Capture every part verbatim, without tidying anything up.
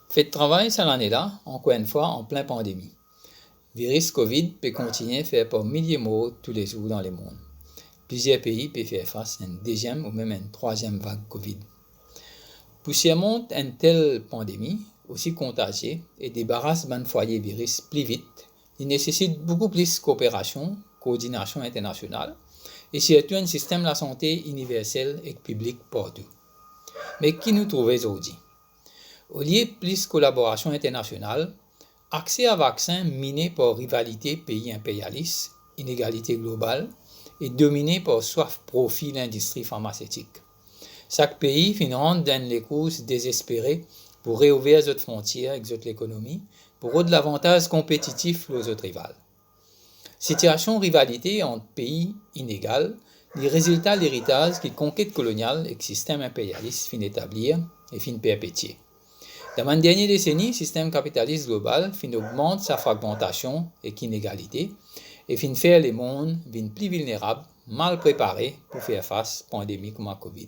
Fet travay sa lane la, ankor enn fwa, an plin pandemi. Viris Covid pe kontigne fer par milie mor toulezour dan lemond. Plizier pei pe fer fas enn deziem ou mem enn trwaziem vag Covid. Pou sirmont enn tel pandemi osi kontazie e debaras bann fwaye viris pli vit, li nesesit boukou plis kooperasion, koordinasion internasional e sirtou enn sistem lasante iniversel ek piblik partou. Me ki nou trouve zordi? Olie plis kolaborasion internasional, akse a vaksin mine par rivalite pei inperialis, inegalite global e domine par swaf profi lindistri farmasetik. Sak pei finn rant dan enn lekours dezespere pou reouver zot frontier ek zot lekonomi, pou rod lavantaz konpetitif lor zot rival. Sitiasion rivalite ant pei inegal, li rezilta leritaz ki konket kolonial ek sistem inperialis finn etablir e finn perpetie. Dan bann dernie deseni, sistem kapitalis global finn ogmant sa fragmantasion ek inegalite e finn fer lemond vinn pli vilnerab, mal prepare pou fer fas pandemi kouma Covid.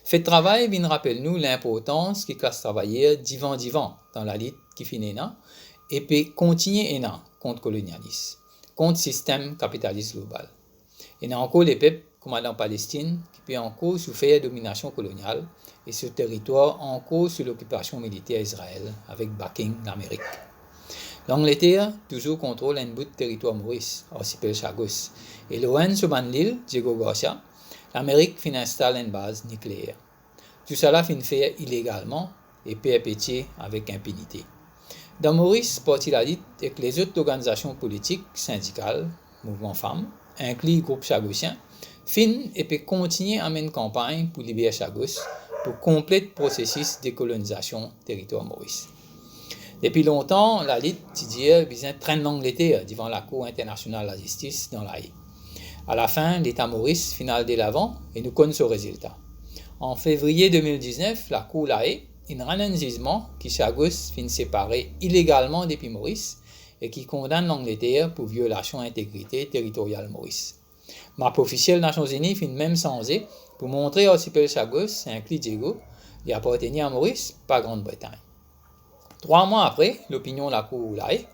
Fet travay vinn rapel nou linportans ki klas travayer divan divan dan lalit ki finn ena e pe kontigne ena kont kolonialis, kont sistem kapitalis global. Ena ankor lepep, kouma dan Palestinn, ki pe ankor soufer dominasion kolonial e so teritwar ankor sou lokipasion militer Izrael avek baking Lamerik. Langleter touzour kontrol enn bout teritwar Moris, arsipel Chagos, e lor enn so bann lil, Diego Garcia, Lamerik finn instal enn baz nikleer. Tousala finn fer ilegalman e perpetie avek inpinite. Dan Moris, Parti Lalit ek lezot lorganizasion politik, sindikal, mouvman fam, inkli group Chagosien, finn e pe kontigne amenn kanpagn pou liber Chagos, pou konplet prosesis dekolonizasion teritwar Moris. Depi lontan, Lalit ti dir bizin trenn Langleter divan Lakour Internasional Lazistis dan La Haye. Alafin, Leta Moris finn al delavan e nou konn so rezilta. An fevriye de mil diznef, Lakour La Haye inn rann enn zizman ki Chagos finn separe ilegalman depi Moris e ki kondann Langleter pou violasion integrite teritoryal Moris. Map ofisiel Nasion Zini finn mem sanze pou montre arsipel Chagos, inkli Diego, li apartenir a Moris, pa Grann Bretagn. Trwa mwa apre lopinion Lakour La Haye,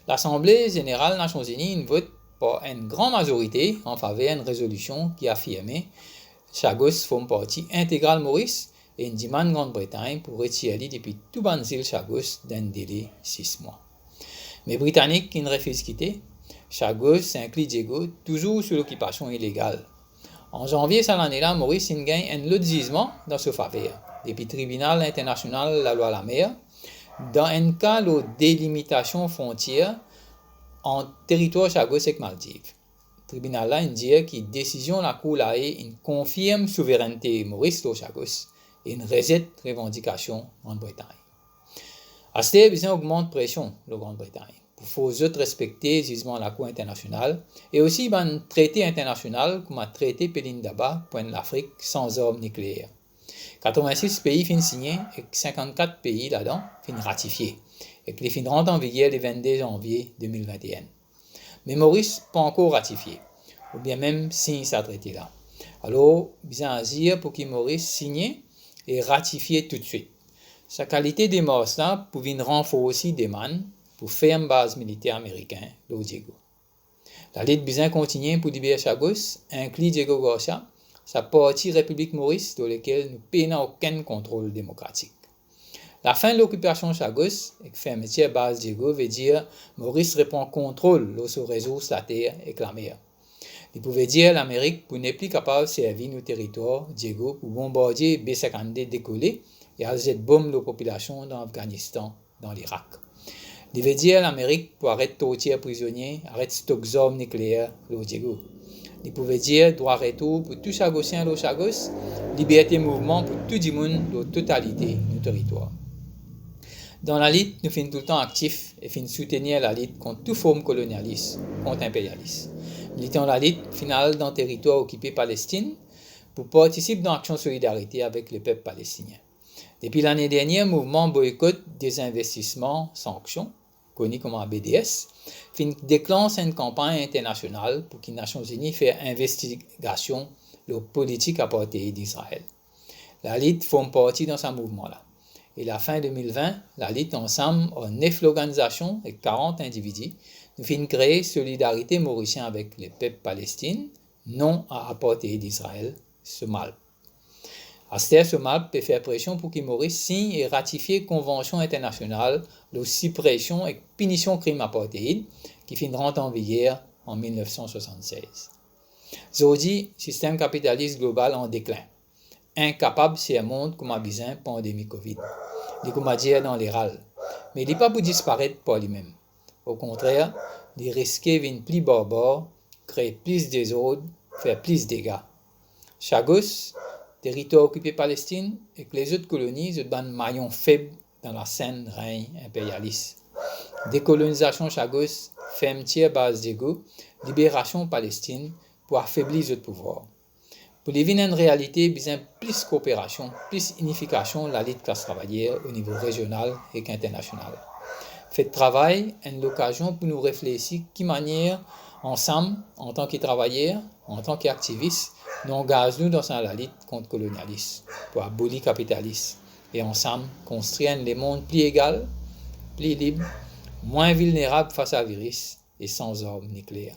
Lasanble Zeneral Nasion Zini inn vot par enn gran mazorite an faver enn rezolision ki afirme Chagos form parti integral Moris e inn dimann Grann Bretagn pou retir li depi tou bann zil Chagos dan enn dele sis mwa. Me Britanik inn refiz kite. Chagos, inkli Diego, touzour sou lokipasion ilegal. An zanvie sa lane la, Moris inn gagn enn lot zizman dan so faver, depi Tribinal Internasional Lalwa Lamer, dan enn ka lor delimitasion frontier ant teritwar Chagos ek Maldiv. Tribinal la inn dir ki desizion Lakour La Haye inn konfirm souverennte Moris lor Chagos e inn rezet revandikasion Grann Bretagn. Aster bizin ogmant presion lor Grann Bretagn pou fors zot respekte zizman Lakour Internasional e osi bann trete internasional kouma Trete Pelindaba pou enn Lafrik san zarm nikleer. Katrevinsis pei finn signe ek sinkannkat pei ladan finn ratifie, ek li finn rant an viger le vennde zanvie de mil vinte-enn. Me Moris pa ankor ratifie, oubien mem sign sa trete la. Alor, bizin azir pou ki Moris signe e ratifie toutswit. Sa kalite demars la pou vinn ranforsi demann pou ferm baz militer amerikin lor Diego. Lalit bizin kontigne pou liber Chagos, inkli Diego Garcia, sa parti Repiblik Moris lor lekel nou pena okenn kontrol demokratik. Lafin lokipasion Chagos ek fermetir baz Diego vedir Moris repran kontrol lor so rezours later ek lamer. Li pou vedir Lamerik pou nepli kapav servi nou teritwar Diego pou bonbardie B sinkannde dekole e al zet bom lor popilasion dan Afganistan, dan Lirak. Li vedir Lamerik pou aret tortir prizonie, aret stok zarm nikleer lor Diego. Li pou vedir drwa retour pou tou Chagosien lor Chagos, liberte mouvman pou tou dimoun lor totalite nou teritwar. Dan lalit, nou finn toultan aktif e finn soutenir lalit kont tou form kolonialis, kont inperialis. Militan lalit finn al dan teritwar okipe Palestinn pou partisip dan aksion solidarite avek lepep palestinien. Depi lane dernie, mouvman Boykot, Dezinvestisman, Sanksion, koni kouma B D S, finn deklans enn kanpagn internasional pou ki Nasion Zini fer investigasion lor politik apartheid Izrael. Lalit form parti dan sa mouvman la. E lafin de mil vin, lalit ansam ar nef lorganizasion ek karant individi, nou finn kree Solidarite Morisien avek Lepep Palestinn, non a apartheid Izrael, SOMALP. Aster SOMALP pe fer presion pou ki Moris sign e ratifie konvansion internasional lor sipresion ek pinision krim apartheid ki finn rant an viger an mil nef san swasann-sez. Zordi, sistem kapitalis global an deklin, inkapab sirmont kouma bizin pandemi Covid. Li kouma dir dan leral, me li pa pou disparet par limem. Okontrer, li riske vinn pli barbar, kree plis dezord, fer plis dega. Chagos, teritwar okipe Palestinn ek lezot koloni, zot bann mayon feb dan lasenn regn inperialis. Dekolonizasion Chagos, fermtir baz Diego, liberasion Palestinn pou afebli zot pouvwar. Pou li vinn enn realite, bizin plis kooperasion, plis inifikasion lalit klas travayer o nivo rezional ek internasional. Fet Travay enn lokazion pou nou reflesi ki manier ansam, antan ki travayer, antan ki aktivis, nou angaz nou dan sa lalit kont kolonialis, pou aboli kapitalis, e ansam konstrir enn lemond pli egal, pli lib, mwin vilnerab fas a viris e san zarm nikleer.